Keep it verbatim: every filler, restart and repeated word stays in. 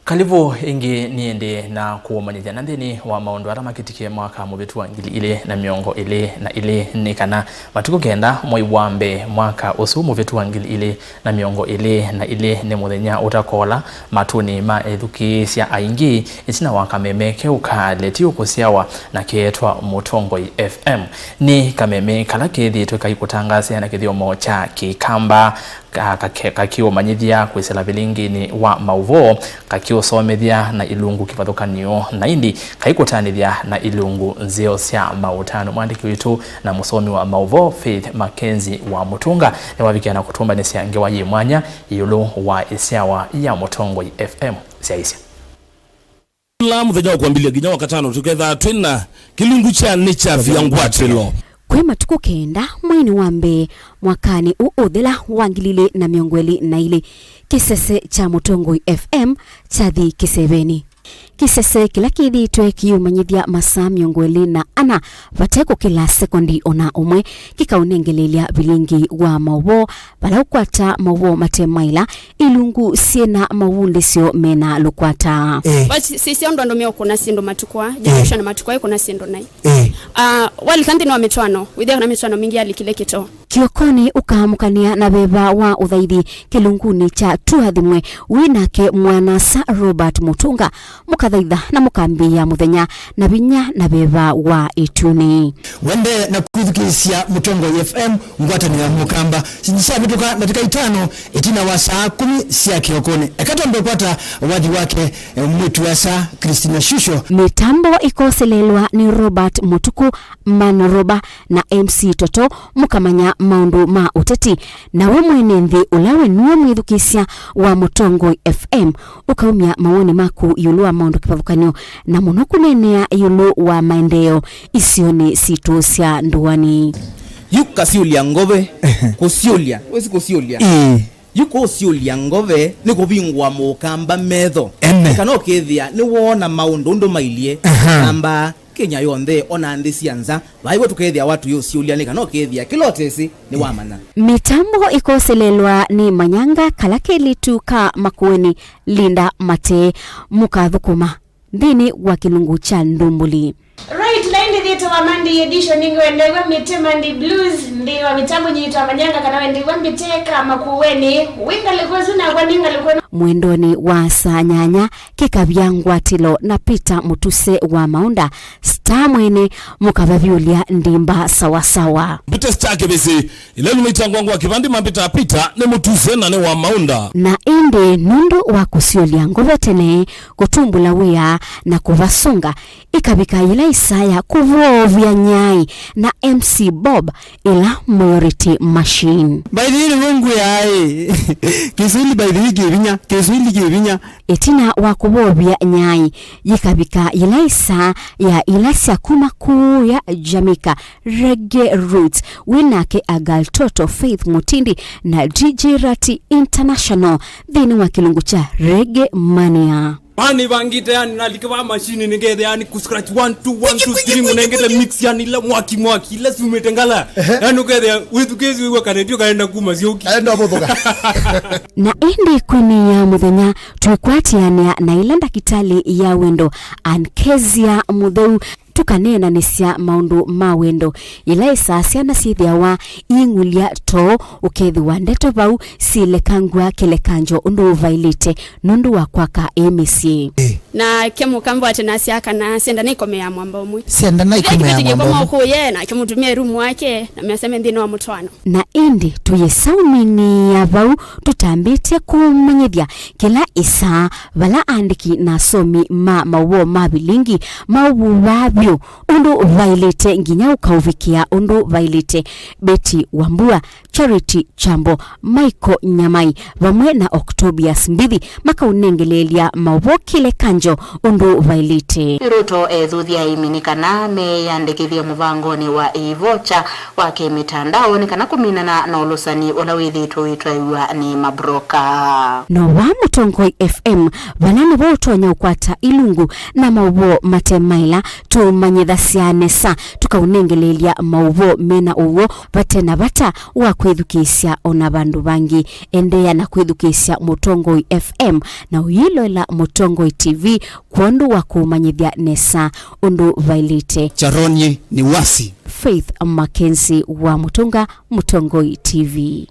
Kalivũ ĩngĩ nĩ ĩndĩ na kũũmanyĩthya na nthĩnĩ wa maũndũ ala makĩtikie mwaka mũvĩtu wa ngili ilĩ na mĩongo ĩlĩ na ilĩ nĩ kana matukũ kenda mwei wa mbee mwaka ũsu mũvĩtu wa ngili ilĩ na mĩongo ĩlĩ na ilĩ nĩ mũthenya ũtakoola matũnĩ ma ethukĩĩsya aingĩ ĩtina wa kameme keũ ka leti ũkũsyawa na keetwa Mũtongoi F M. Nĩ kameme kala kethĩĩtwe kaikũtangaasĩa na kĩthyomo kya Kĩkamba ka-, kake-, kakĩũmanyĩthya kwĩsĩla vilingĩnĩ wa maũvoo, kakĩũsomethya na ilungu kĩvathũkany'o, na ĩndĩ kaikũtanĩthya na ilungu nzeo sya maũtanu. Mwandĩki witũ na mũsomi wa maũvoo Faith Mackenzie wa Mũtũnga nĩwavikĩa na kũtũmbanĩsya ngewa yĩ mwanya ĩũlũ wa ĩsyawa ya Mũtongoi F M syaisye. Kĩla mũthenya wa kwambĩlĩlya nginya Wakatano tũkethaa twĩ na kĩlungu kya Nĩ Kyavia Ngwatĩlo. Kwĩ matukũ kenda mweinĩ wa mbee mwakanĩ ũũ ũthela wa ngili ilĩ na mĩongo ĩlĩ na ilĩ, kĩsese kya Mũtongoi F M kyathi kĩsevenĩ. Kĩsese kĩla kĩthĩĩtwe kĩyĩũmanyĩthya masaa mĩongo ĩlĩ na ana vate kũkĩla sekondi o na ũmwe, kĩkaũnengeleelya vilingi wa maũvoo vala ũkwata maũvoo mate maĩla, ilungu syĩ na mavundĩsyo me na lũkwata. Eh. But sisya ũndũ andũ meũkũna syĩndũ matukũ aa, eh, generation matukũ aa ĩkũna syĩndũ naĩ. Eh. Ah, walika nthĩnĩ wa mĩtwaano, wĩthĩa kana mĩtwaano mingĩ yalikile kĩtoo. Kĩokonĩ ũkaamũkanĩa na veva wa ũthaithi kĩlungunĩ kya Tũathimwe wĩ nake mwana-a-asa Robert Mũtũnga, mũkathaitha na mũkambĩĩa mũthenya na vinya na veva wa ĩtunĩ. Wende na kwĩthukĩĩsya Mũtongoi F M, ngwatanĩo ya Mũkamba, syavĩtũka ndatĩka itano ĩtina wa saa kũmi sya kĩokonĩ. Eka twambe kwata wathi wake, eh, mwĩĩtu-a-asa Christina Shusho. Mĩtambo ĩkoselelwa nĩ Robert Mũtukũ, Man Roba na M C Toto, mũkamanya maũndũ ma ũteti. Nawe mwene nthĩ ũla we nue mwĩthukĩĩsya wa Mũtongoi F M, ũkaumya mawoni maku ĩũlũ wa maũndũ kĩvathũkany'o, na mũno kũneenea ĩũlũ wa maendeeo isionĩ sitũ sya ndũanĩ. Yu kasyũlya ngove, kũsyũlya, wĩsĩ kũsyũlya? Ĩĩ. Yu kũsyũlya ngove nĩ kũvingũa Mũkamba metho. Ene. Kana ũkethĩa nĩwoona maũndũ ũndũ mailyĩ. Aha. Kamba Kenya yonthe, ona nthĩ sya nza, vaiwe tũkethĩa watu yũsyũlya nĩ kana ũkethĩa kĩla ũtesĩ nĩwamanya. Mĩtambo ĩkoselelwa nĩ manyanga kala kelĩtu ka Makueni, Linda Mate, mũkathũkũma nthĩnĩ wa kĩlungu kya Ndumbuli. Right, na ĩndĩ thĩĩtwa wa Monday edition, nĩngĩ wendeew'a Mĩtĩ Monday Blues, nthĩ wa mĩtambo nyitwa manyanga kana wendeew'a Mbĩte ka Makueni, wĩ ngalĩko ĩsu nakwa nĩ ngalĩko ĩno. Mwendonĩ wa saa nyanya, kĩkavya ngwatĩlo na Peter Mũtuse wa Maũnda, Star mwene, mũkavavyũlya ndimba sawasawa. Mbĩte Star kĩvĩsĩ, ĩla nũmaitangwa ngwa kĩvandĩ mambĩtaa Peter, nĩ Mũtuse na nĩ wa Maũnda. Na ĩndĩ nũndũ wa kũsyũlya ngove tene, kũtumbũla wĩa na kũvasũnga, ĩkavika yĩla ĩsaa ya kũvoovya nyai na M C Bob ĩla Mayority Machine. By the way, nĩw'o ngwĩaa ĩ. Kĩswahili by the way kĩ vinya, Kĩswahili kĩ vinya. Ĩtina wa kũvoovya nyai, yĩkavika yĩla ĩsaa ya ila sya kuma kũũya Jamaica, Reggae Roots, wĩ nake Agal Toto, Faith Mutindi na D J Rati International nthĩnĩ wa kĩlungu kya Reggae Mania. Ani vangite yani nalike va machine nĩkethĩa yani ku scratch one two one two three ngunengete mix yani ila mwaki mwaki ila siumĩte ngala. Ehe. Yani ũkethĩa wĩthukĩĩsye wĩw'a karetio kaenda kuma syũki. Aenda ũvũthũka. Na ĩndĩ kwĩnĩĩa mũthenya, twĩkwatĩanĩa na ĩla ndakĩtalĩ ya wendo, Ankezia Mũtheu, tũkaneenanĩsya maũndũ ma wendo. Yĩla ĩsaa syana syĩthĩawa iing'ulya too, ũkethĩwa ndeto vau silekangw'a kĩlekanjo ũndũ ũvaĩlĩte nũndũ wa kwaka ĩ mĩsyĩ. Ĩ. Nake Mũkamba atanasya kana syenda naikomea mwamba ũmwe. Syenda naikomea mwamba ũmwe. Koma ũkũye, nake mũtumia rumu wake, na measya me nthĩnĩ wa mũtwaano. Na ĩndĩ tũyĩsaũminĩĩa vau, tũtambĩtye kũmanyĩthya kĩla ĩsaa vala aandĩki na asomi ma maũvoo ma vilingi maũvuvaa vyũ ũndũ vaĩlĩte nginya ũkaũvikĩa ũndũ vaĩlĩte. Betty Wambua, Charity Chambo, Michael Nyamai vamwe na Octobius Mbithi makaũnengeleelya maũvoo kĩlekanyo. njo ũndũ vailĩte. Ruto ethuthya aimi nĩ kana meyĩandĩkĩthye mũvangonĩ wa e-voucher wa kĩmĩtandao nĩ kana kũminana na ũlũsani ũla wĩthĩĩtwe ũitwaĩw'a nĩ mabroka. No va Mũtongoi F M, vala nĩvo ũtonya ũkwata ilungu na maũvoo mate maĩla tũmanyĩthasya nesa, tũkaũnengeleelya maũvoo mena ũw'o vate na vata wa kwĩthukĩĩsya o na vandũ vangĩ. Endeea na kwĩthukĩĩsya Mũtongoi F M na ũyĩloela Mũtongoi T V kwondũ wa kũũmanyĩthya nesa ũndũ vailĩte. Charonye nĩ wasi. Faith Mackenzie wa Mũtũnga, Mũtongoi T V.